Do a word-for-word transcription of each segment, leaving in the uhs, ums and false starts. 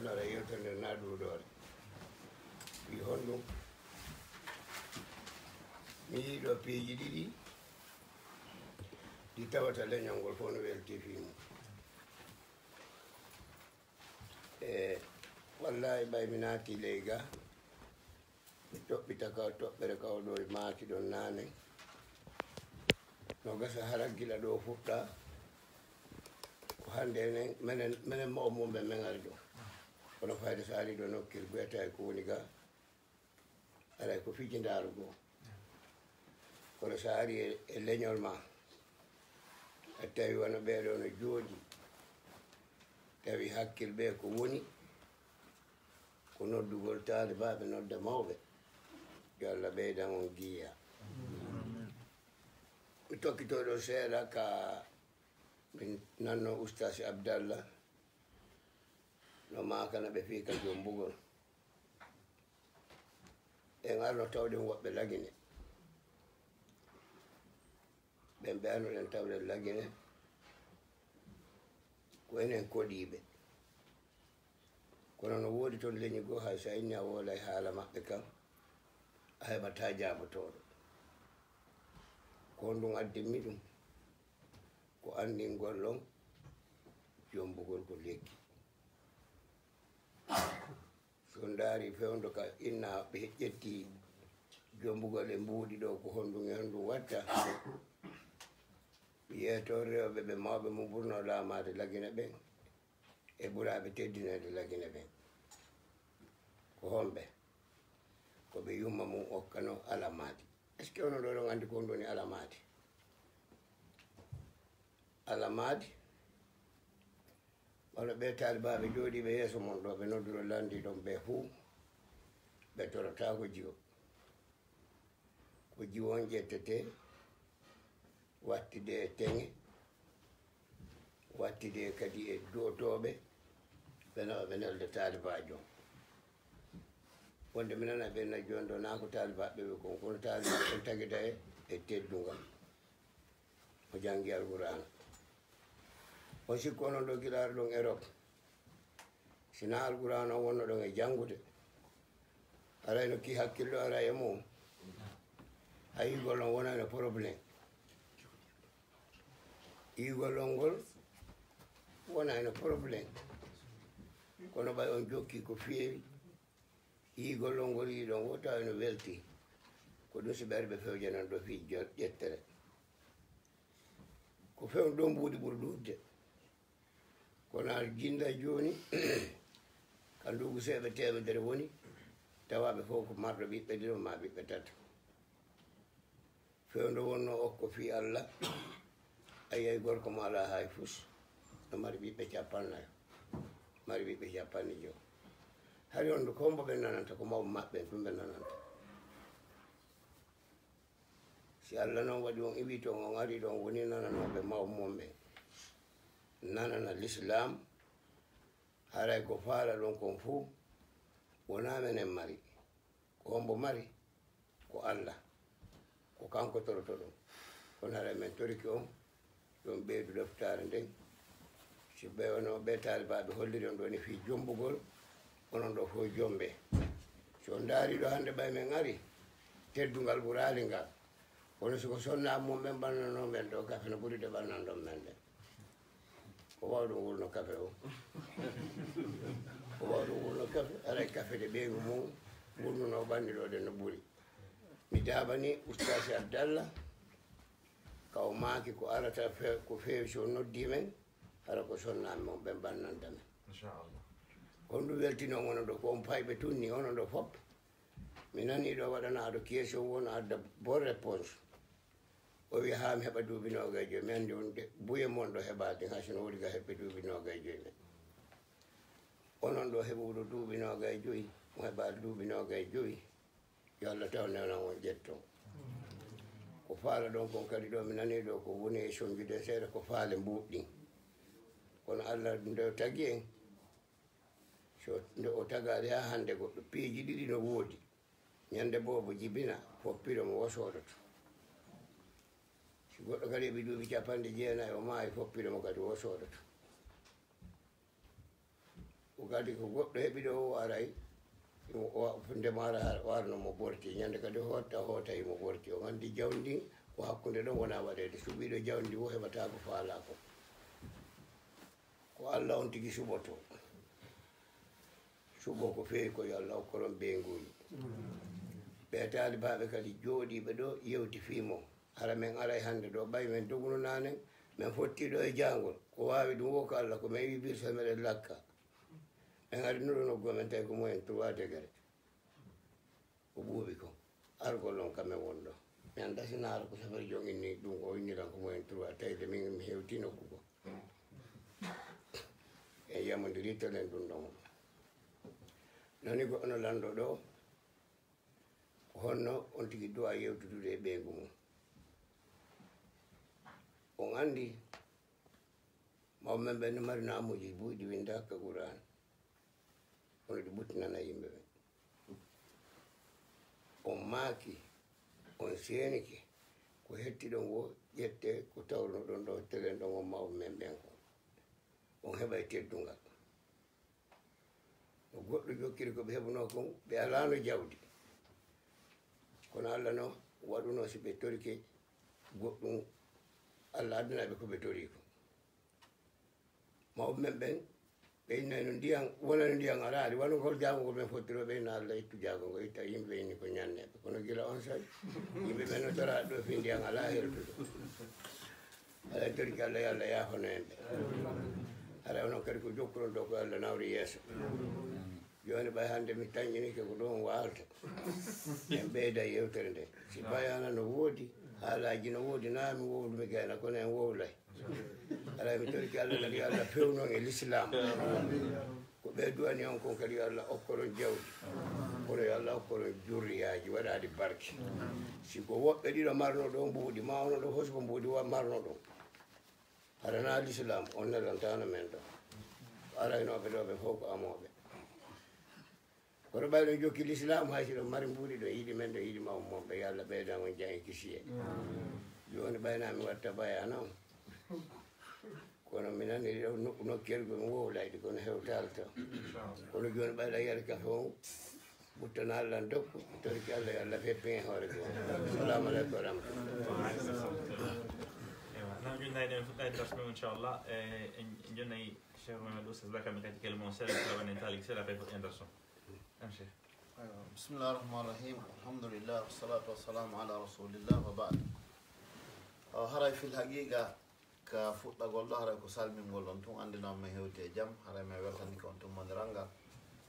Ara yewtere nden na ɗuuɗoore. Wi honɗum? Mi yiɗo piiji ɗiɗi ɗi tawata leñol ngol fof no welti fii mum. E wallahi ɓay mi naati ley ga, mi toɓɓita ka toɓɓere ka oɗo e maaki ɗon naane. No gasa hara gila ɗo fuɗɗa. Ko hannde enen, menen, menen mawɓe mum ɓe men ari ɗo. Kono fayde so ari ɗo nokkir guyata e ko woni ga, alay ko fiji ndaaru goo. Kono so ari e, e leñol ma, a tawi wano ɓeeɗo no jooɗi, tawi hakkil ɓe ko woni, ko noddugol taalibaaɓe nodda mawɓe. Yo Allah ɓeydan on giya. Mi tokkito ɗo seeɗa ka min nanno Ustaas Abdallah no maakana ɓe fii ka jombugol. En arno tawɗen woɓɓe Lagine. Ɓen ɓe arnoɗen tawɗen Lagine, ko enen koɗiiɓe. Kono no woodi ton leñi goo, hay so a inni a woolay haala maɓɓe kan, a heɓataa jaabotooɗo. Ko honɗum addinmi ɗum? Ko anndingol on jombugol ko lekki. So ndaari fewndo ka inna ɓe ƴetti jombugol e mbuuɗi ɗo, ko honɗum e honɗum watta? Yeeto rewɓe ɓe mawɓe mum ɓurno laamaade Lagine ɓen e ɓuraaɓe teddineede Lagine ɓen. Ko homɓe? Ko ɓe yumma mum okkano alamaadi. Est-ce que onon ɗo ɗon anndi ko honɗum woni alamaadi? Alamaadi, wano ɓe taalibaaɓe jooɗiiɓe yeeso mon ɗo, ɓe nodduro lanndi ɗon ɓe fuu, ɓe torotaako jiwo. Ko jiwo on ƴettete, wattide e teŋe, wattide kadi e du'otooɓe, ɓe nawa ɓe nelda taalibaajo. Wonde mi nana ɓe na jooni ɗo, naa ko taalibaaɓe ɓe kon, kono taalibaaɓe on tagida e, e teddungal. O janngi Alqur'aana. On sikku onon ɗo gila arɗon Europe, si naa Alqur'aana on wonno ɗon e janngude, arayno ki hakkillo ara e mum. Hayigol on wonayno problème. Yigol on ngol wonayno problème. Kono ɓay on jokki ko feewi, yigol on ngol yiɗon wota eno welti. Ko ɗum si ɓerɓe fewjanan ɗo fii jo-, ƴettere. Ko fewn ɗon mbuuɗi ɓuri ɗuuɗde. Kono a jinda jooni, ka nduugu seeɓe teemedere woni, tawa ɓe fof ko marɗo ɓiɓɓe ɗiɗo maa ɓiɓɓe tato. Fewndo wonno okko fii Alla, a yiyay gorko mo alaa hay fus, no mari ɓiɓɓe cappannayo, mari ɓiɓɓe cappanɗe jowo. Hari on ko hombo ɓe nananta, ko mawɓe maɓɓe ɗum ɓe nananta. Si Alla noon waɗi on iwi toon, on ari ɗoon, woni nananooɓe mawɓe mon ɓe, nanana lislaam, haray ko faala ɗon kon fuu, wonaa menen mari. Ko hombo mari? Ko Alla. Ko kanko torotoɗon. Kono haray men torike on, yo on ɓeydu ɗoftaare nden. Si ɓe wonoo ɓe taalibaaɓe holliri on ɗoon e fii jombugol, onon ɗoo fof jombe. Si on ndaari ɗo hannde ɓay men ari, teddungal ɓuraali ngal. Kono si ko sonnaaɓe mum ɓen ɓannanoo men ɗoo kafe, no ɓuri de ɓannanɗon men ɗen. Ko waawɗo wurno kafe o? Ko waawɗo wurno kafe? Haray kafe de ɓeyngu mum wurnunoo ɓanni ɗoo ɗen no ɓuri. Mi jaabanii Ustaasi Abdalla, ka o maaki ko arata fe-, ko feewi si o noddii men, hara ko sonnaaɓe mum ɓen ɓannanta men. Inchallah. Ko honɗum weltini on onon ɗoo? Ko on payɓe tun nii, onon ɗoo fof. Mi nanii ɗoo waɗanaaɗo question, won adda bonne réponse. O wi'i, "Haa mi heɓa duuɓi noogay joyi." Mi anndi on de, buye mon ɗo heɓaade, hay si no woni ga heɓɓe duuɓi noogay joyi men. Onon ɗo heɓuɗo duuɓi noogay joyi, mo heɓaade duuɓi noogay joyi, yo Allah taw newnan on ƴetton. Ko faala ɗon kon kadi ɗo, mi nanii ɗo ko woni e sonjude seeɗa, ko faale mbuuɗ ɗin. Kono Allah nde o tagi en, so nde o tagaali haa hannde goɗɗo, piiji ɗiɗi no woodi. Ñande boobo jibina, foppiro mo, o soodoto. Si goɗɗo kadi heɓi duuɓi capanɗe jeenayi, o maayi, foppiro mo kadi, o soodoto. O Kadi ko goɗɗo heɓi ɗo o aray, o, o, ndema ara, o arno mo borti. Ñande kadi o hotta, o hoota himo borti. O anndi jawdi ndin ko hakkunde ɗon wona waɗeede. Suɓiiɗo jawdi ndin o heɓata ko faalaa kon. Ko Alla on tigi suɓoto. Suɓo ko feewi ko yo Alla okkoron ɓeynguuji. Ɓee taalibaaɓe kadi jooɗiiɓe ɗo yewti fii mo. Hara men aray hannde ɗo, ɓay men doguno naane, men fotti ɗo e jaangol. Ko waawi ɗum wo ko Alla, ko men wii birsa meɗen lakka. Men ari no ɗo noggu men tawi ko moyen trois degré. Ko ɓuuɓi ko. Argol on ka men won ɗo. Mi anndaa si naara ko safari jon inni ɗum, o inni lan ko moyen trois, tawi de min mi hewti nokku ko. En yamondiri telen ɗum ɗon. Noni goɗɗo no lanndo ɗo, ko honno on tigi du'a yewtudude e ɓeyngu mum. On anndi, mawɓe men ɓen no mari naamuuji buy ɗi winndaaka ka Qur'aan, kono ɗi ɓuttinana yimɓe ɓen. On maaki, on seenike, ko hetti ɗon wo, ƴette ko tawruno ɗon ɗo, telen ɗon on mawɓe men ɓen kon. On heɓay teddungal. No goɗɗo jokkiri ko ɓe heɓunoo kon, ɓe alaano jawdi. Kono Alla no waɗunoo si ɓe torike goɗɗum, Alla addanay ɓe ko ɓe torii kon. Mawɓe men ɓen, ɓe innay no ndiyan, wona no ndiyan alaali, wano ngol jaangol men fottiro, ɓe inna Alla ittu jaangol ngol, itta yimɓe inni ko ñanneeɓe. Kono gila on say, yimɓe ɓen no toraa ɗo fii ndiyan alaa hertude. Alaa torki Alla, yo Alla yaafano en ɓe. Hara onon kadi ko jokkuɗon ɗo ko Alla nawri yeeso. Jooni ɓay hannde mi tañƴinike ko ɗum waalta. En ɓeyda yewtere nde. Si bayaana no woodi, haalaaji no woodi, naa mi wowlumi gayna, kono en wowlay. Alaa mi torki Alla kadi, yo Alla fewnon e l'islam. Ko ɓe du'ani on kon kadi, yo Alla okkoron jawdi. Kono yo Alla okkoron jurriyaaji waɗaaɗi barke. Si ko woɓɓe ɗiɗo marno ɗon mbuuɗi, ma ono ɗo fof ko mbuuɗi wa marno ɗon. Hara naa l'islam, on nelantaano men ɗo. Araynooɓe ɗo ɓe fof ko amooɓe. Kono ɓay ɗon jokki l'islam, hay si ɗon mari mbuuɗi ɗon yiɗi men, ɗon yiɗi ma ummonɓe, yo Alla ɓeydan on jam e kisiyee. Jooni ɓay naa mi watta bayaana on. Kono mi nani ɗo nokku nokkeeli ko mi wowlayɗi, kono hewtaali to. Kono jooni ɓay ɗa yari kafe on, ɓuttana Alla dokku, torki Alla yo Alla feppin e hoore goo. Assalamu aleykum wa rahmatullah. Eywa, na jooni ɗen fuɗɗaade darsu men, inchallah. E, en, en jonnay Cheikh Mohamed Oustaz Bakar, mi kadi kelmo seeɗa, kala waɗen taalik seeɗa, après fuɗɗen darsu. Naam, Cheikh. Aywa, bismillah ar-rahman ar-rahim. Alhamdulillah, wassalatu wassalamu ala rasulillah wa ba'd. O, haray fil haqiqa, ka fuɗɗagol ɗo, haray ko salmingol on tun, anndinoo men hewti e jam, haray men weltanike on tun moniral ngal.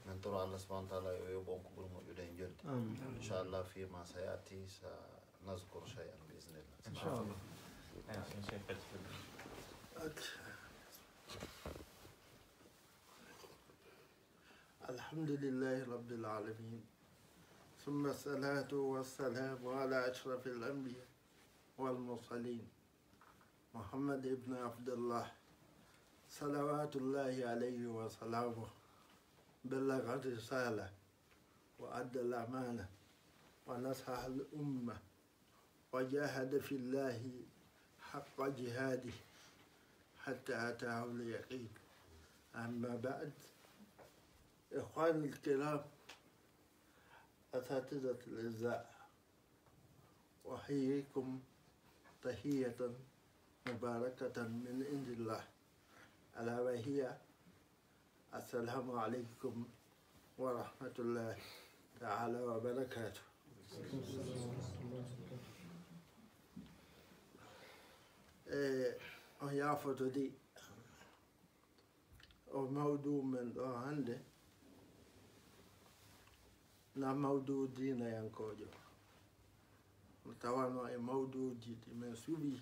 Men toro Allah subhanahu wa ta'ala yo yoɓu on ko ɓuri moƴƴude e joddi. Amin. Inchallah, fima sayati sa nazkur shay'an bi iznillah. Inchallah. Eywa, Cheikh Faty. الحمد لله رب العالمين، ثم الصلاة والسلام على أشرف الأنبياء والمرسلين محمد بن عبد الله، صلوات الله عليه وسلامه، بلغ الرسالة وأدى الأمانة ونصح الأمة وجاهد في الله حق جهاده حتى أتاه اليقين. أما بعد، إخواني الكرام، أساتذة الإذاعة، أحييكم تحية مباركة من عند الله، ألا وهي السلام عليكم ورحمة الله تعالى وبركاته. E, on yaafoto di, o mawduu men ɗo hannde, na mawduu diinayankoojo. No tawanoo e mawduuji ɗi men suɓii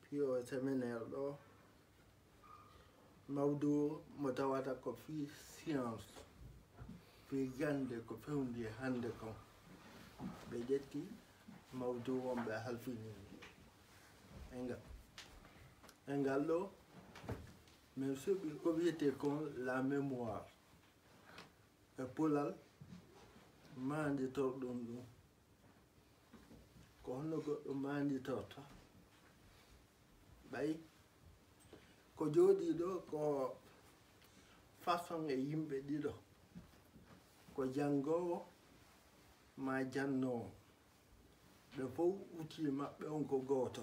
fii oo séminaire ɗo, mawduu mo tawata ko fii science, fii gannde ko fewndi e hannde kon. Ɓe ƴetti mawduu on ɓe halfinii e ngal. E ngal ɗo, men suɓii ko wiyetee kon la mémoire. E pular, maanditorɗum ɗum. Ko honno goɗɗo maanditorta? Ɓay ko jooɗii ɗo ko façon e yimɓe ɗiɗo, ko janngoowo maa jannoowo. Ɓe fof outil maɓɓe on ko gooto,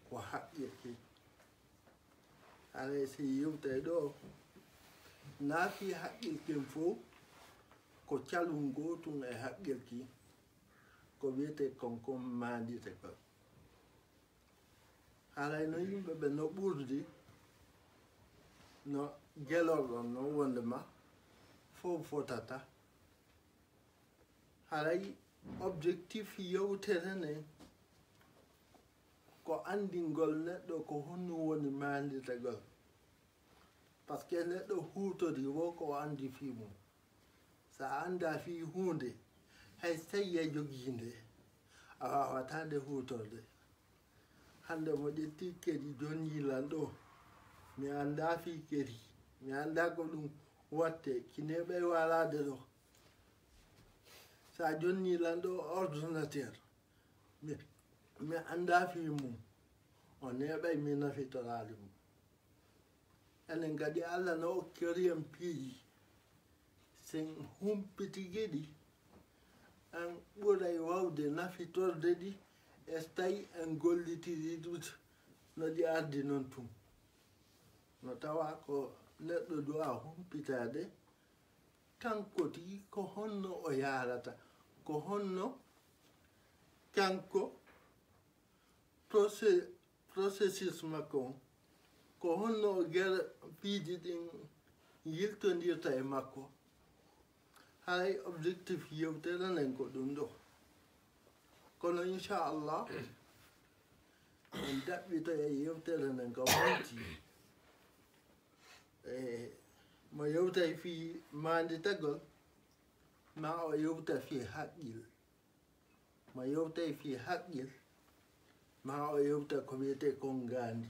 ko haqqil ki. Haray si yewtay ɗo, naa fii haqqil kin fof, ko calun gootun e haqqil ki, ko wiyetee kon kon maandite kon. Haray no yimɓe ɓe no ɓurdi, no gelorɗon no wonde ma fof fotata. Haray objectif yewtere nden ko anndingol neɗɗo ko honno woni maanditagol. Parce que neɗɗo huutori wo ko o anndi fii mum. So a anndaa fii huunde, hay so tawii a jogii nde, a waawataa nde huutorde. Hannde mo ƴetti kedi jonni lan ɗo, mi anndaa fii kedi, mi anndaa ko ɗum watte, ki neeɓay waalaade ɗo. So a jonni lan ɗo ordinateur, mi, mi anndaa fii mum, o neeɓay mi nafitoraali mum. Enen kadi Alla no okkiri en piiji, sen humpitike ɗi, en ɓuray wawde nafitorde ɗi, e so tawi en gollitiri ɗum no ɗi ardi non tun. No tawa ko neɗɗo duwa humpitaade, kanko tigi ko honno o yaarata, ko honno kanko procé-, processus makko on, ko honno o gera piiji ɗin yiltondirta e makko. Haray objectif yewtere nden ko ɗum ɗo. Kono inchallah, en ɗaɓɓitoya yewtere nden ka wonti. E mo yewtay fii maanditagol, ma o yewta fii haqqil. Mo yewtay fii haqqil, ma o yewta ko wiyetee kon ngaandi.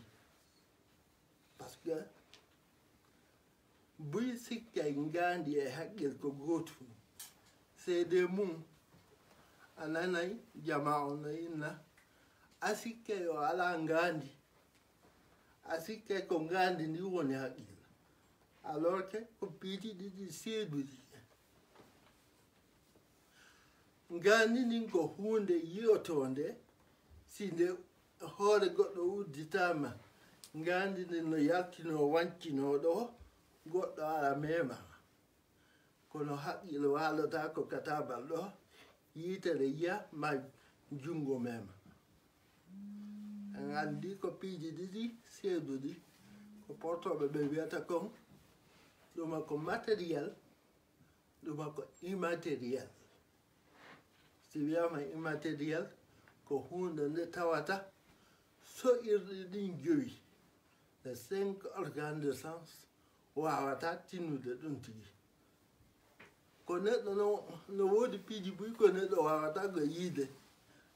Parce que buy sikkay ngaandi e haqqil ko gootum. Seedee mum, a nanay jamaa on no inna, a sikkay o alaa ngaandi, a sikkay ko ngaandi ndi woni haqqil. Alors que ko piiji ɗiɗi seeduɗi. Ngaandi ndin ko huunde yi'otoonde, si nde hoore goɗɗo udditaama, ngaandi ndin no yaltinoo wancinoo ɗo, goɗɗo ara meema. Kono haqqil waalotaako ka taabal ɗo, yiitere yiya ma junngo meema. En anndi ko piiji ɗiɗi seeduɗi, ko portooɓe ɓe wiyata kon, ɗuma ko matériel, ɗuma ko immatériel. Si wiyaama immatériel, ko huunde nde tawata so'irɗe ɗin jowi, les cinq organes de sens, waawataa tinnude ɗum tigi. Ko neɗɗo no, no woodi piiji buy ko neɗɗo waawataa ko yiide,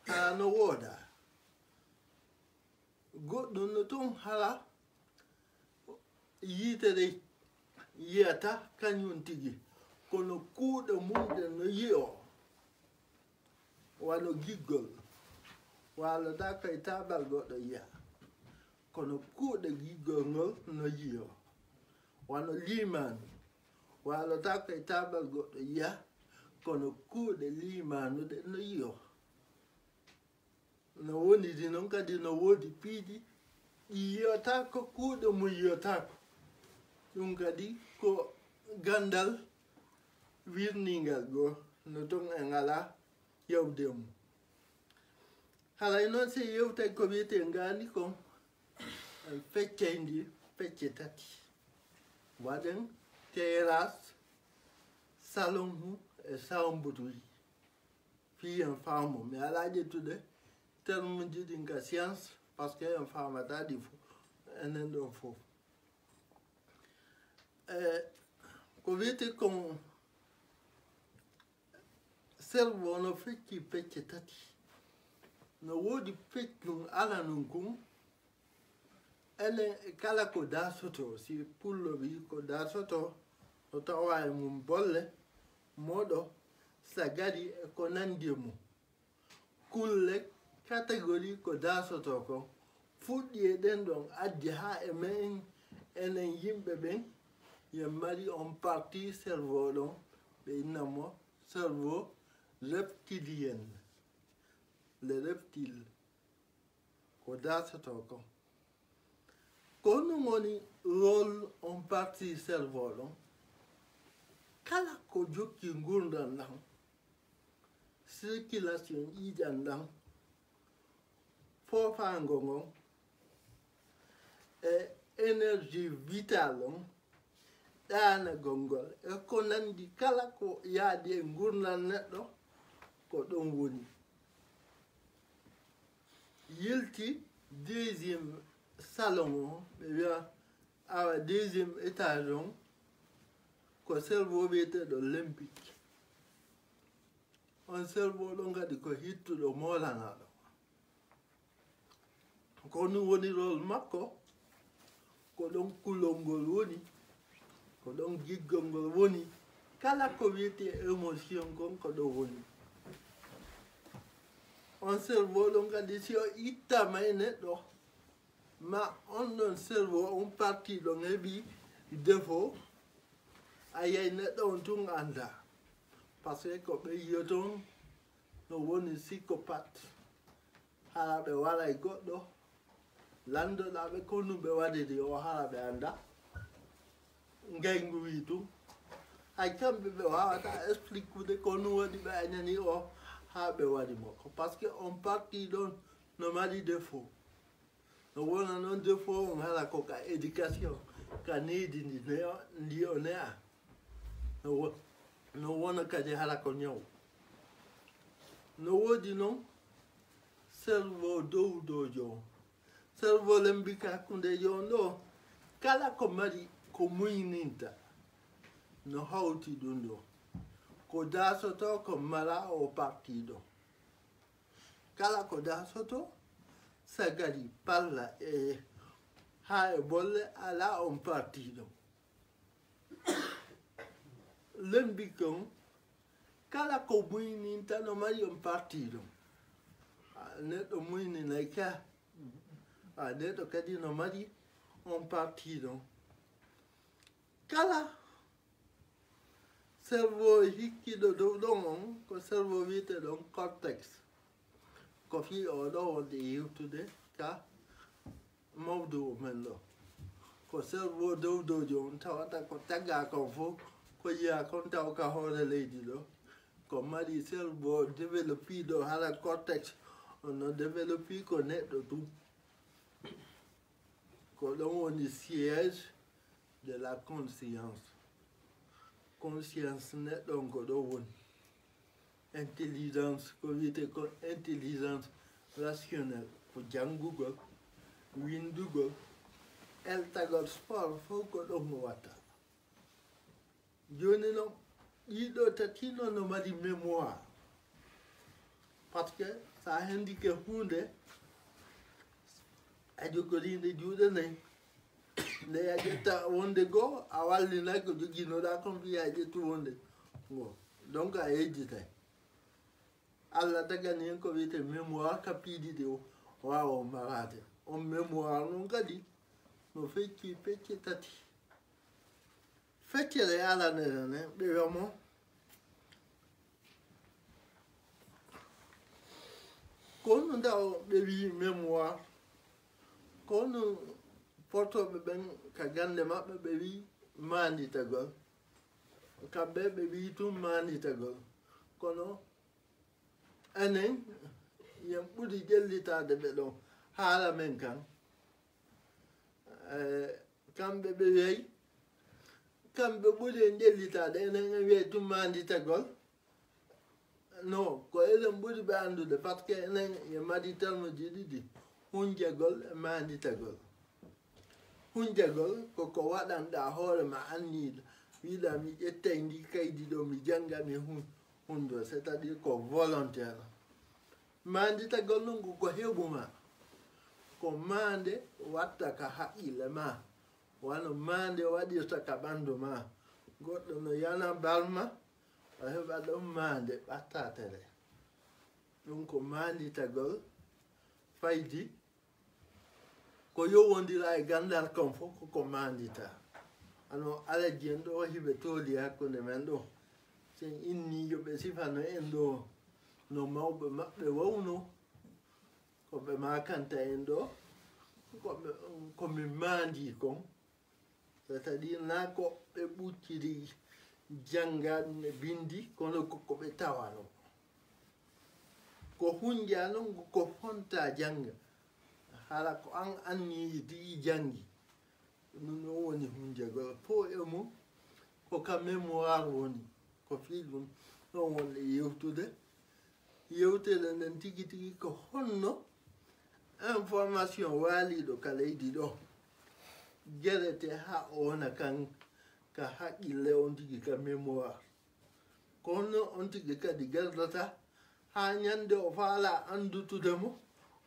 haa no wooda. Goɗɗum no toon hara yiitere yiyata kañum tigi, kono kuuɗe mum ɗen no yi'oo, wano giggol, waalotaako e taabal goɗɗo yiya, kono kuuɗe giggol ngol no yi'oo, wano liimaanu, waalotaako e taabal goɗɗo yiya, kono kuuɗe liimaanu ɗen no yi'oo. No woniri noon kadi no woodi piiji ɗi yiyotaako, kuuɗe mum yiyotaako. Ɗum kadi ko ganndal wirningal goo, no toon en alaa yawde mum. Haray noon si yewtay ko wiyetee ngaandi kon, en feccay ndi pecce tati. Waɗen terrasse, salon hu e sawmbutuuji. Fii en faamu, mi alaa ƴettude termuji ɗin ka science, parce que en faamataa ɗi fof, enen ɗon fof. E ko wiyetee kon cerveau no fecci pecce tati. No woodi peccun alanun kun, enen e kala ko daasotoo, si pullo wi'i ko daasotoo, no tawa e mum bolle, moɗo, sagari e ko nanndi e mum. Kulle, catégorie ko daasotoo kon, fuɗɗi e ɗen ɗon, addi haa e men, enen yimɓe ɓen, Yen mari on partie cerveau ɗon, ɓe inna mo cerveau reptilien, le reptile, ko dasoto ko. Ko honɗum woni rôle on partie cerveau ɗon? Kala ko jokki ngurndan ɗan, circulation ƴiiƴan ɗan, foofaango ngon, e énergie vitale on, ɗaanagol ngol, e ko nandi kala ko yaadi e ngurndan neɗɗo, ko ɗon woni. Yilti deuxième salon o, ɓe wiya awa deuxième étage on, ko cerveau wiyeteeɗo limbique. On cerveau ɗon kadi ko hittuɗo moolanaaɗo. Ko honɗum woni rôle makko? Ko ɗon kulol ngol woni, ko ɗon giggol ngol woni. Kala ko wiyetee émotion kon ko ɗon woni. On cerveau ɗon kadi, si o ittaama e neɗɗo, ma on ɗon cerveau, on partie ɗon heɓi défaut, a yiyay neɗɗo on tun anndaa. Parce que ko ɓe yiyoton no woni psychopathe. Hara ɓe waray goɗɗo, lanndoɗaa ɓe ko honɗum ɓe waɗiri o, hara ɓe anndaa. Ngayngu wii tun. Hay kamɓe ɓe waawataa expliquude ko honɗum waɗi ɓe añani o, haa ɓe waɗi mo. Ko parce que on partie ɗon no mari défaut. No wona non défaut on hara ko ka éducation, ka needi ndi ne-, ndi o ne'a. No wo-, no wona kadi hara ko ñaw. No woodi non cerveau dowdoojo on. Cerveau limbique hakkundeejo on ɗo, kala ko mari ko muyninta, no hawti ɗum ɗo. Ko dasoto ko mara o partie ɗo. Kala ko dasoto, sagari palla e haa e bolle alaa on partie ɗo. Limbique on, kala ko muyninta no mari on partie ɗo. A, neɗɗo muyninay ka. A, neɗɗo kadi no mari on partie ɗo. Kala cerveau hikkiiɗo dow ɗon on, ko cerveau wiyeteeɗo on cortex. Ko fii oo ɗoo wonde yewtude ka mawduu men ɗo. Ko cerveau dowdoojo on tawata ko tagaa kon fow, ko yiyaa kon taw ka hoore leydi ɗo. Ko mari cerveau développé ɗo, hara cortex on no développé ko neɗɗo tun. Ko ɗon woni siège de la conscience. Conscience neɗɗo on ko ɗo woni. Intelligence, ko wiyetee ko intelligence rationnelle, ko janngugol, winndugol, eltagol sport, fow ko ɗon o watta. Jooni non, ɗii ɗoo tati non no mari mémoire. Parce que so a henndike huunde, a jogorii nde juuɗe nay. Nde a ƴetta wonde goo, a wallinay ko jogiinoɗaa kon, fii a ƴettu wonde goo. Donc, a yejjitay. Alla tagani en ko wiyetee mémoire ka piiji ɗi o waawa o maraade. On mémoire non kadi no fecci pecce tati. Feccere aranere nden, ɓe wi'a mo, ko honno nde o ɓe wi'i mémoire, ko honno portooɓe ɓen ka gannde maɓɓe ɓe wi'i maanditagol, kamɓe ɓe wi'i tun maanditagol, kono enen, yen ɓuri ƴellitaade ɓe ɗon haala men kan. Eh, kamɓe ɓe wi'ay, kamɓe ɓuri en ƴellitaade, enen en wi'ay tun maanditagol. Non, ko enen ɓuri ɓe anndude, parce que enen yen mari terme ji ɗiɗi, hunjagol e maanditagol. Hunjagol ko ko waɗanɗaa hoore ma, anniyiɗaa, wi'uɗaa mi ƴettay ndi kaydi ɗo, mi jannga, mi hun-, hunndoo, c'est-à-dire ko volontaire. Maanditagol non ko ko heɓu ma. Ko maande watta ka haqqille ma, wano maande waɗirta ka ɓanndu ma. Goɗɗo no yana balma, o heɓa ɗon maande ɓattatere. Ɗum ko maanditagol faydi. Ko yowondira e ganndal kon fow ko ko maanditaa. Ano alaji en ɗo hiɓe tooli hakkunde men ɗo. Sen inni yo ɓe sifano en ɗo no mawɓe maɓɓe wawno, ko ɓe makanta en ɗo, ko ɓe, ko min mandi kon. C'est-à-dire na ko ɓe ɓucciri jannga ɗum e bindi, kono ko ko ɓe tawano. Ko hunja noon ko fonta jannga. Hara ko an anni di janngi. Ɗum ɗo woni hunjagol fof e mum ko ka mémoire woni. Ko fii ɗum ɗon wonɗe yewtude. Yewtere nden tigi tigi ko honno information waaliiɗo ka leydi ɗo gerete haa o wona kan ka haqqille on tigi ka mémoire. Ko honno on tigi kadi gerdata haa ñande o faala anndutude mo,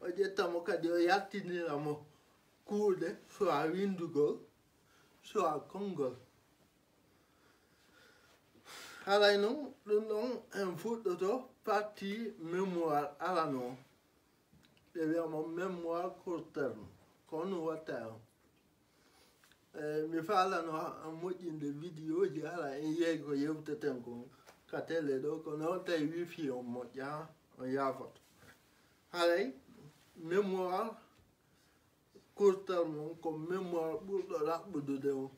o ƴetta mo kadi o yaltinira mo kuuɗe, soit winndugol, soit konngol. Haray noon, ɗum ɗon en fuɗɗoto partie mémoire arano. Ɓe wiya mo mémoire court terme. Ko honno watta on? Eh, mi faalano ha-, moƴƴinde vidéo ji, hara en yehi ko yewteten kon ka télé ɗo, kono on tawi wifi on moƴƴa, on yaafoto. Haray mémoire court terme on ko mémoire ɓurɗo raɓɓudude on.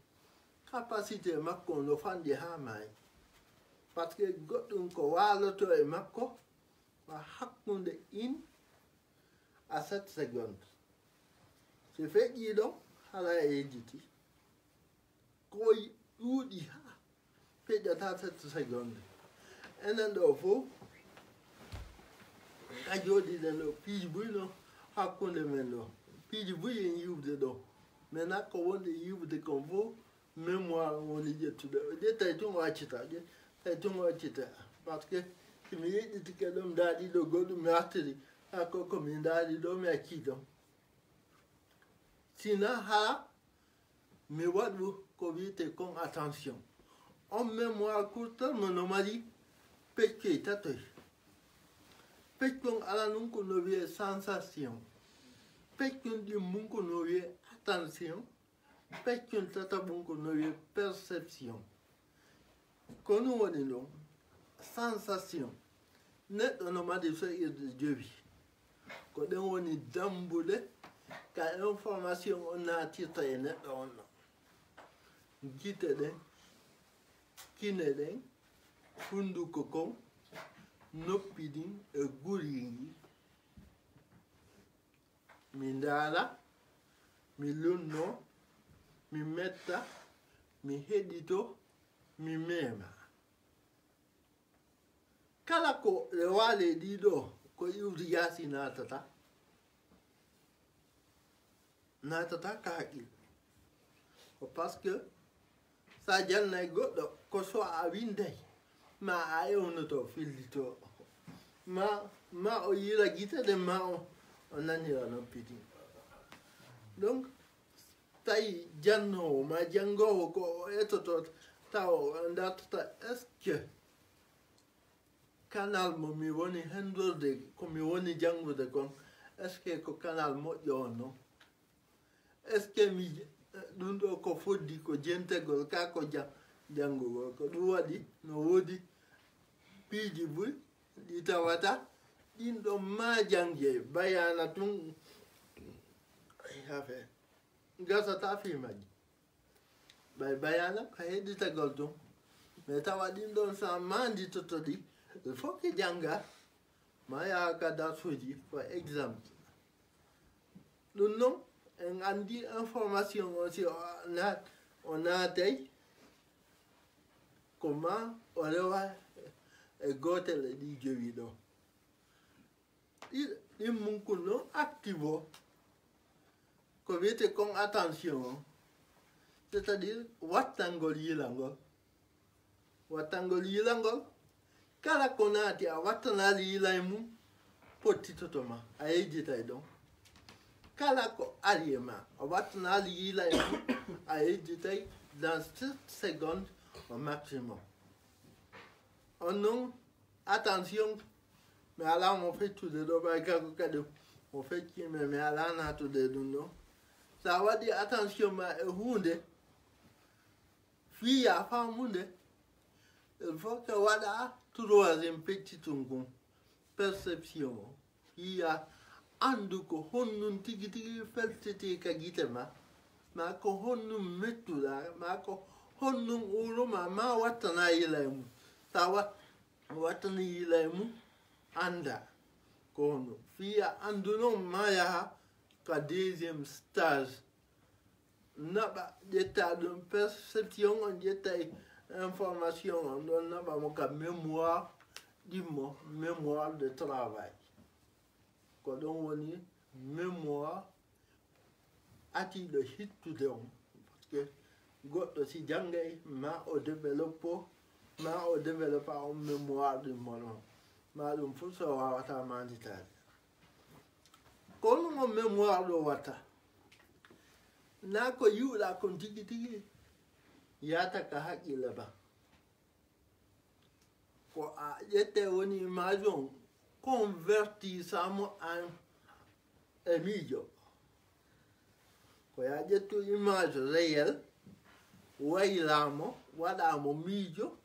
Capacité makko on no fanɗi haa maayi. Par ce que goɗɗum ko waaloto e makko, ko hakkunde une à sept secondes. Si feƴƴii ɗon, hara e yejjiti. Ko ɗuuɗi haa feƴƴata sept secondes. Enen ɗo fof, ka jooɗiɗen ɗo, piiji buy no hakkunde men ɗo. Piiji buy en yiwde ɗo. Maintenant, ko wonde yiwde kon fof, mémoire on woni ƴettude. O ƴettay tun o accita, o ƴettay tun o accita. Par ce que si mi yeɗɗitike ɗo, mi daari ɗo goɗɗum, mi artiri. Haa ko, ko mi daari ɗo, mi accii ɗon. Sina haa mi waɗu ko wiyetee kon attention. On mémoire court terme no mari peccoy tatoy. Peccun aranun ko no wiyee sensation. Peccun ɗimmun ko no wiyee attention. Peccun tataɓun ko no wiyee perception. Ko ɗum woni ɗum, sensation. Neɗɗo no mari feƴƴirɗe jowi. Ko ɗen woni dambuɗe ka information on naatirta e neɗɗo on ɗon. Gite ɗen, kine ɗen, hunduko kon, noppi ɗin e guri ngii. Mi ndaara, mi lunno, mi metta, mi heɗito, mi meema. Kala ko rewaa ley ɗii ɗoo, ko iwdi yaasi naatata, naatata ka haqqil. Ko parce que so a jannay goɗɗo, ko so a winday, ma a ewnoto, fillito, ma, ma o yiira gite ɗen, ma o, o nanira noppi ɗin. Donc, tawi jannoowo ma janngoowo ko o etoto, tawa o dartata, est-ce que canal mo mi woni henndorde, ko mi woni janngude kon, est-ce que ko canal moƴƴo on non? Est-ce que mi, ɗum ɗo ko foddi ko jentegol ka ko ja-, janngugol? Ko ɗum waɗi no woodi piiji buy ɗi tawata ɗin ɗon ma jannge bayaana tun. Ay, affaire. Gasata fii majji. Ɓay bayaana ko heɗitagol tun. Mais tawa ɗin ɗon sa manditoto ɗi, il faut que jannga, ma yaha ka darsuuji, par exemple. Ɗum non, en anndi information on si o na-, o naatay, ko ma o rewa e gootel e ɗi jowi ɗo. Ɗi-, ɗin mun kun non active o. Ko wiyetee kon attention on, c'est-à-dire wattangol yilangol. Wattangol yilangol, kala ko naati a wattanaali yilay mum, pottitoto ma, a yejjitay ɗon. Kala ko ari e ma, a wattanaali yilay mum, a yejjitay dans sept secondes au maximum. On non, attention, mi alaa mo feccude ɗo, ɓay kanko kadi mo fecci, mais mi alaa naatude e ɗum ɗo. Sa waɗi attention ma e huunde, Fii ya faamu nde, il faut que waɗa troisième petit tun kun, perception o. Fii ya anndu ko honɗun tigi tigi feltete ka gite ma, ma ko honɗun mettuɗa, ma ko honɗun uruma, ma wattana yila e mum. Sa wat-, wattani yila e mum, annda ko honɗun. Fii ya anndu non ma yaha ka deuxième stage. Naɓa ƴetta ɗum perception on, ƴetta information on ɗon naɓa mo ka mémoire ɗimmo, mémoire de travail. Ko ɗon woni mémoire atiiɗo hittude on. Parce que goɗɗo si janngay, ma o développe, ma o développe on mémoire ɗimmo ɗon. Ma ɗum fof so wawata manditaade. Ko ɗum on mémoire ɗo watta. Na ko yiwɗa kon tigi tigi yata ka haqqille ba. Ko a ƴette woni image on, convertissamo en e miijo. Ko ya ƴettu image réel, waylamo, waɗamo miijo,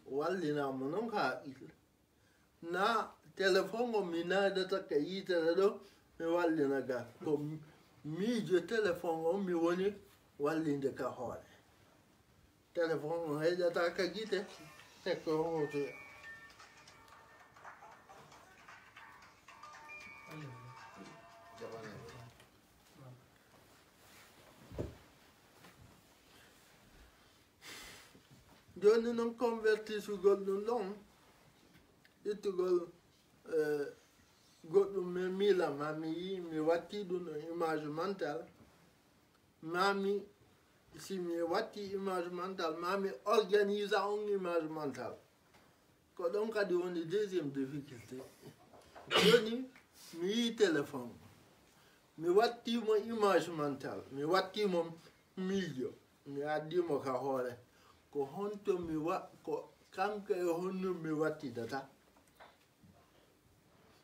wallinamo non ka haqqille. Na téléphone on mi naydata ka yitere ɗo, mi wallina ga. Ko mi-, miijo téléphone on mi woni wallinde ka hoore. Téléphone on heƴata ka gite, te ko on hotoya. Jooni non convertisugol ɗum ɗon, ittugol, eh, goɗɗum mi miila ma mi yi, mi watti ɗum no image mental, ma mi, si mi watti image mental, ma mi organisa on image mental. Ko ɗon kadi woni deuxième difficulté. Jooni mi yi téléphone, mi watti mo image mental, mi watti mo miijo, mi addi mo ka hoore. Ko honto mi wa-, ko kanko e honno mi wattidata?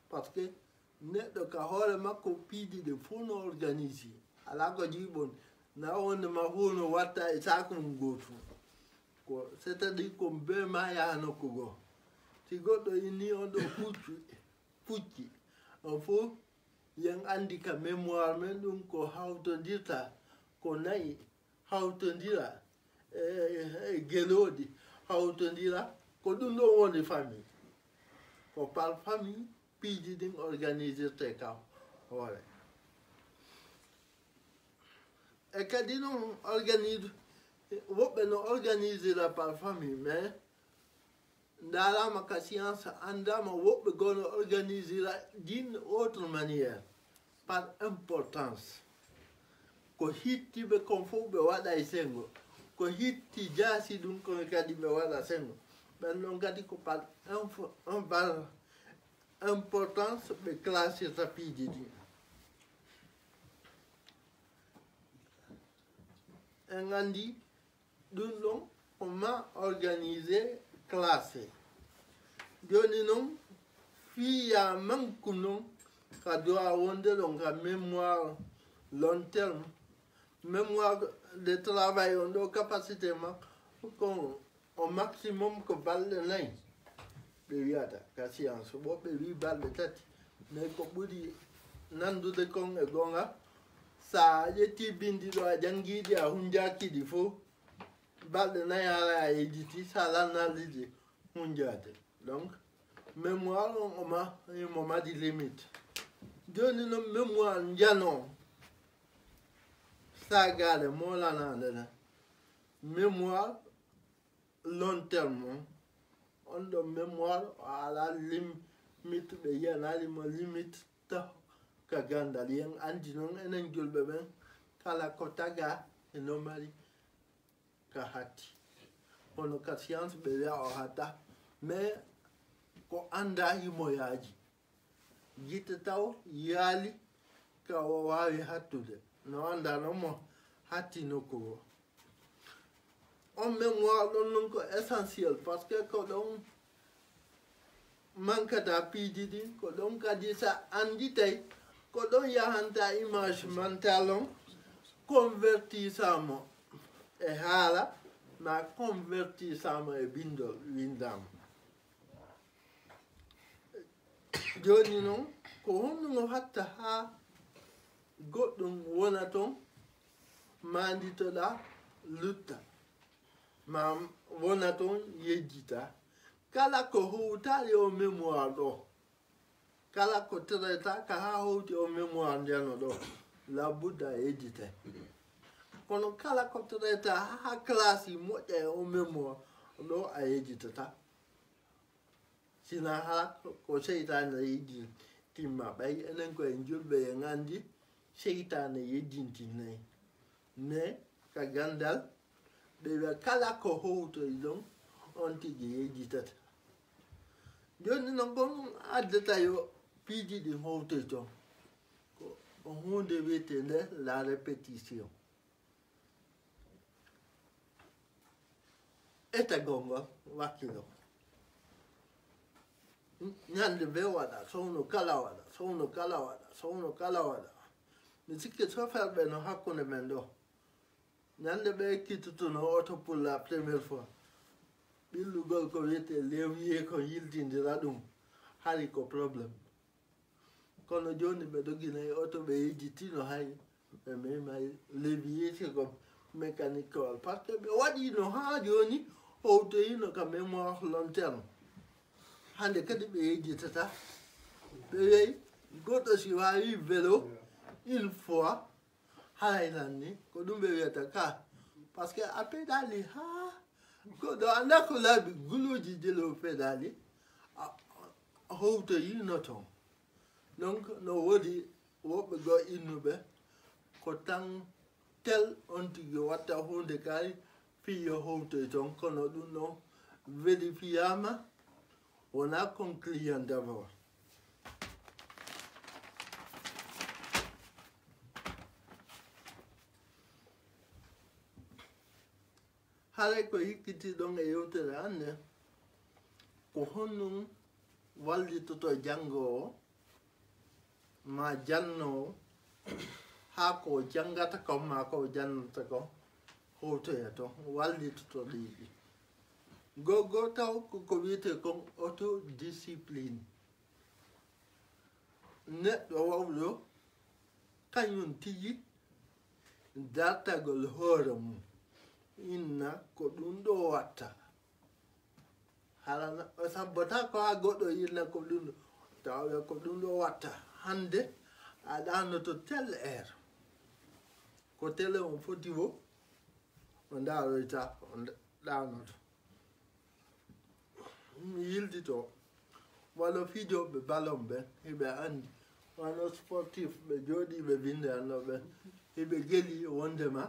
Parce que neɗɗo ka hoore makko piiji ɗi fof no organisi. Alaa ko jiiɓon, na wonde ma fof no watta e saako mum gootu. Ko, c'est-à-dire ko bee ma yaha nokku goo. Si goɗɗo inni on ɗo pucci, pucci, on fof yen anndi ka mémoire men ɗum ko hawtondirta, ko nayi hawtondira, e, e gelooɗi hawtondira, ko ɗum ɗon woni famille. Ko par famille piiji ɗin organisirte ka hoore. E kadi noon organise, woɓɓe no organisira par famille, mais ndaarama ka science, anndama woɓɓe goo no organisira d'une autre manière, par importance. Ko hitti ɓe kon fof ɓe waɗa e senngo. Ko hitti jaasi ɗum kon kadi ɓe waɗa senngo. Ɓen ɗon kadi ko par info-, un par importance ɓe classirta piiji ɗin. En anndi ɗum ɗon ko ma organisé, classé. Jooni noon, fii ya manque noon ka doit wonde ɗon ka mémoire long terme. Mémoire de travail on ɗo capacité makko ko au maximum ko balɗe nayi ɓe wiyata ka science, woɓɓe wi balɗe tati, mais ko ɓuri nanndude kon e goonga, sa a ƴetti binndi ɗo a janngi ɗi a hunjaaki ɗi fof, balɗe nayi haara a yejjiti, sa lannaali ɗi hunjaade. Donc mémoire on o ma, mo mari limite. Jooni noon mémoire njano, saagaare moolanaande na, mémoire long terme on, on ɗo mémoire o alaa limite, ɓe yiyanaali mo limite taho ka ganndal. Yen anndi noon enen julɓe ɓen, kala ko tagaa e no mari ka hatti. Kono ka science ɓe wiya o hatta, mais ko anndaa himo yaaji. Gite taw yaali ka o waawi hattude. No anndaa noon mo hatti nokku goo. On mémoire ɗon noon ko essentiel, parce que ko ɗon mankata piiji ɗin, ko ɗon kadi sa annditay, ko ɗon yahanta image mental on, convertisa mo e haala, Ma converti sama e bindol windama. Joni noon, ko honɗum o hatta haa goɗɗum wona toon, maanditoɗa lutta, ma wona toon yejjita? Kala ko howtaali o mémoire ɗo, kala ko traitaka haa howti o mémoire ndeno ɗo, labudda yejjite. Kono kala ko traita haa classe moƴƴa e o mémoire ɗo, a yejjitata. Sina hala ko seytaane yiɗi timma. Ɓay enen ko en julɓe, en anndi seytaane yejjintinay. Mais ka ganndal, ɓe wiya kala ko howtoy ɗon, on tigi yejjitata. Jooni noon, ko ɗum addata yo piiji ɗin howtoy toon, ko huunde wiyeteende la répétition. Etagol ngol wakkilo. Ñande bee waɗa, sowno kala waɗa, sowno kala waɗa, sowno kala waɗa. Mi sikki soferɓe no hakkunde men ɗo. Ñande ɓe ekkitotono oto pour la première fois, ɓillugol ko wiyetee levier kon yiltindira ɗum, hari ko problème. Kono jooni ɓe doginay oto, ɓe yejjitino hay ɓe memay levier, ko mécanique wal. Par ce que ɓe waɗino haa jooni, howtoyino ka mémoire long terme. Hannde kadi ɓe yejjitata. Ɓe wiy goɗɗo si waawi vélo une fois, haray tan ni, ko ɗum ɓe wiyata ka. Par ce que a pédali haa goɗɗo annda ko laabi guluuji jelo pédali, a, a howtoyino toon. Donc, no woodi woɓɓe goo innuɓe ko tan tel on tigi watta huunde kay fii yo howtoy toon, kono ɗum ɗon vérifiyaama, wonaa kon client d'abord. Haray ko yikkitiɗon e yewtere an nden, ko honɗum wallitoto janngoowo maa jannoowo haa ko o janngata kon maa ko o jannata kon howtoya ton, wallitoto ɗiɗi. Goo goo taw ko ko wiyetee kon autodiscipline. Neɗɗo wawɗo kañum tigi dartagol hoore mum, inna ko ɗum ɗo watta. Hara na-, o sabbata ko haa goɗɗo inna ko ɗum ɗo, tawa ko ɗum ɗo watta. Hannde a ɗaanoto telle heure. Ko telle on foti wo, o ndaaroyta, o nda-, ɗaanoto. Mi yiltito, wano fijooɓe ballon ɓe, hiɓe anndi, wano sportif ɓe jooɗiiɓe binndanno ɓe, hiɓe geli wondema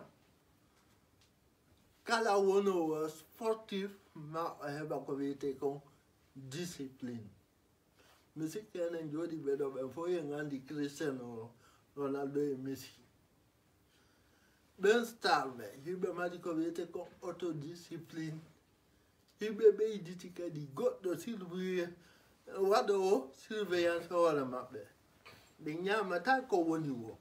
kala wonoowo sportif ma o heɓa ko wiyetee kon discipline. Mi sikki enen jooɗiiɓe ɗo ɓen fof en anndi Cristiano Ronaldo e Messi. Ɓen star ɓe, hiɓe mari ko wiyetee ko autodiscipline. Hiɓe ɓeyditi kadi goɗɗo surveille-, waɗoowo surveillance hoore maɓɓe. Ɓe ñaamataa ko woni woo.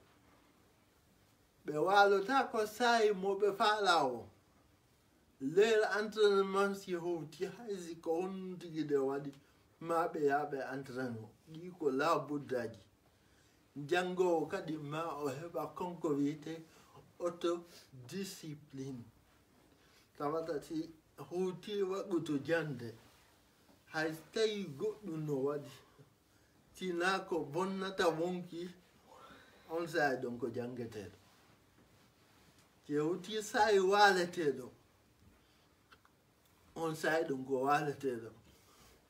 Ɓe waalotaa ko saa'i mo ɓe faalaa woo. Leer entraînement si howti, hay si ko honɗum tigi ɓe waɗi, maa ɓe yaha ɓe entraînement. Ɗii ko laabuddaaji. Janngoowo kadi maa o heɓa kon ko wiyetee autodiscipline. Tawata si howti waɗude jannde, hay si tawii goɗɗum no waɗi, si naa ko bonnata wonkii, on saa'i ɗon ko janngeteeɗo. Si hewtii saa'i waaleteeɗo, on saa'i ɗon ko waaleteeɗo.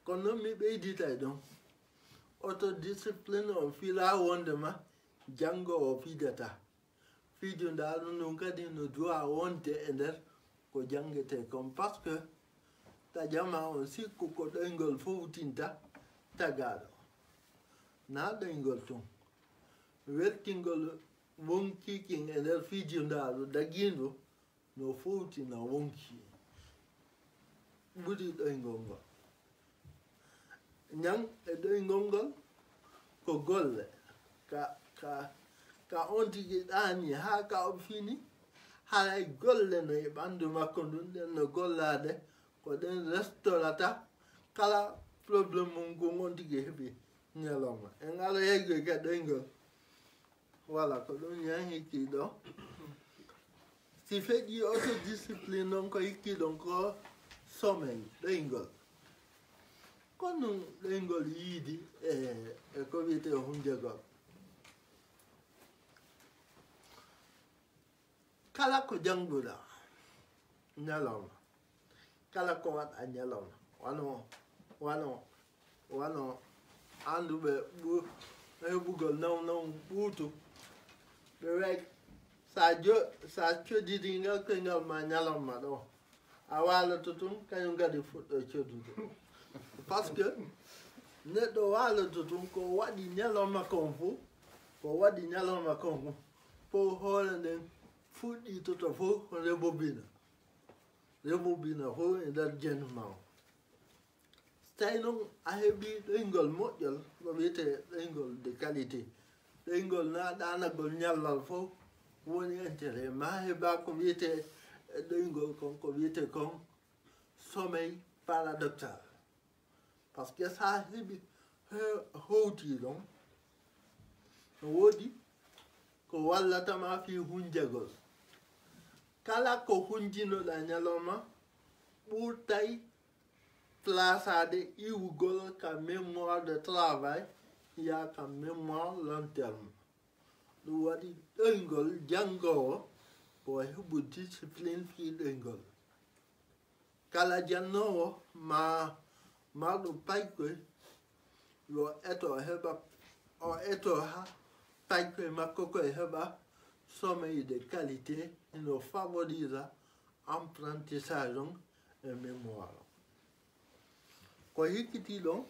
Kono noon mi ɓeyditay ɗon, autodiscipline on filaa wondema janngoowo fijata. Fijundaaru ndun kadi no duwaa wonde e nder ko janngetee kon, par ce que taƴama on sikku ko ɗoyngol fowtinta tagaaɗo. Naa ɗoyngol tun. Weltingol wonkii kin e nder fijundaaru dagiindu no fowtina wonkii ɓuri ɗoyngol ngol. Ñan e ɗoyngol ngol ko golle. Ka, ka, ka on tigi ɗaani haa ka o fini, haray golle no e ɓanndu makko ndun, ɗen no gollaade, ko ɗen restorata kala problème mum ngun on tigi heɓi ñalawma. En ara yeygo e ka ɗoyngol. Voilà, ko ɗum ñan hikki ɗo. Si feƴƴi autodiscipline ɗon, ko hikki ɗon ko sommeil, ɗoyngol. Ko ɗum ɗoyngol yiidi e, e ko wiyetee hunjegol. Kala ko jannguɗaa ñalawma, kala ko waɗaa ñalawma, wano, wano, wano annduɓe ɓu-, heɓugol naw naw ɓuutu, ɓe wayi sa jo-, sa coddidi ngal koyngal ma ñalawma ɗo, a waaloto tun, kañum kadi fuɗɗo coddude. Par ce que neɗɗo waaloto tun, ko waɗi ñalawma kon fof, ko waɗi ñalawma kon fof, fof hoore nden fuɗɗitoto fof rebobina. Rebobina fof e nder jenma o. So tawi noon a heɓi ɗoyngol moƴƴol, ko wiyetee ɗoyngol de qualité, ɗoyngol na ɗaanagol ñallal fof woni intérêt ma, heɓa ko wiyetee e ɗoyngol kon, ko wiyetee kon sommeil paradoxal. Par ce que so a heɓi he-, howti ɗon, no woodi ko wallata ma fii hunjagol. Kala ko hunjinoɗaa ñalawma ɓurtay plasaade iwugol ka mémoire de travail, yaa ka mémoire long terme. Ɗum waɗi ɗoyngol janngoowo ko heɓu discipline fii ɗoyngol. Kala jannoowo ma marɗo paykoy yo eto heɓa, o eto ha paykoy makko koy heɓa sommeil de qualité, ino favorisa apprentissage on e mémoire on. Ko hikkitii ɗon,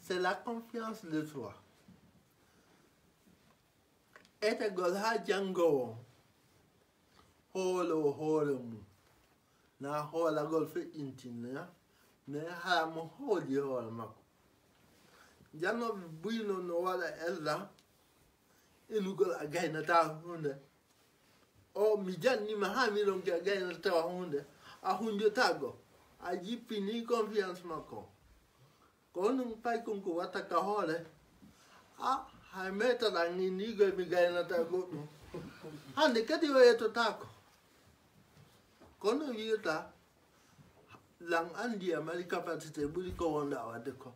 c'est la confiance de soi. Etegol ha janngoowo on hoolo hoore mum, na hoolagol feƴƴintina, mais hara mo hooli hoore makko. Jannooɓe buyno no waɗa ella inugol a gaynataa huunde. O, mi jannima haa mi ronki a gaynataa huunde, a hunjotaako, a jippini confiance makko. Ko honɗum paykun ko watta ka hoore? A, hay metaɗa ni, ni goy mi gaynata goɗɗum. Hannde kadi o yettotaako. Kono wi'ata, lan anndi a mari capacité ɓuri ko wonɗa waɗde ko.